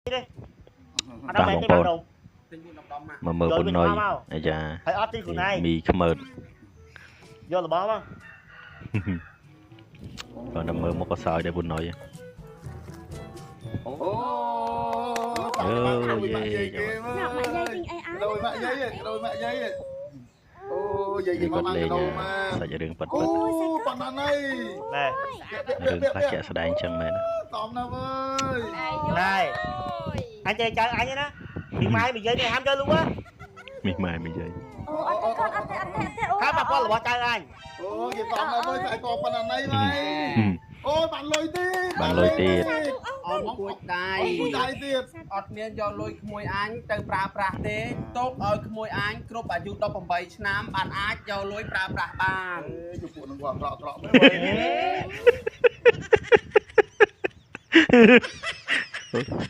ទេអត់ តោះ មែន បងប្អូន ទេបាទដុំ មកមើលពុននុយអាយ៉ា ហើយអត់ទីខ្លួនឯង មីខ្មើត យករបស់មក គាត់តែមើលមុខក៏សើចដែរពុននុយ អូ អើ យ យេ យាយគេមើ ណាក់ម៉ាក់យាយទិញអីឲ្យ ដូចម៉ាក់យាយដូចម៉ាក់យាយអូយាយគេ នេះ មក គាត់លេង បានដោមក សាច់រឿងប៉ិត អូ ប៉ិត ប៉ុណ្ណាណៃ ណែ រឿងខ្លះជាក់ស្ដែងចឹងមែន តំណាស់វើយ ណែអញចេះចៅអញណាពីម៉ែនិយាយនេះហាមយកលូហ៎ មីម៉ែមីយាយ អូអត់ទេគាត់អត់ទេអត់ទេអត់ទេអូ ហាមប៉ះពាល់របស់ចៅអញ អូគេតំណាស់វើយតែកប៉ុណ្ណាណៃហើយអូបានលុយទៀត បានលុយទៀត អត់គួចដៃ គួចដៃទៀត អត់មានយកលុយក្មួយអញទៅប្រើប្រាស់ទេទុកឲ្យក្មួយអញគ្រប់អាយុ18ឆ្នាំបានអាចយកលុយប្រើប្រាស់បាន ជពួកនឹងគាត់ក្រក់ក្រក់មើល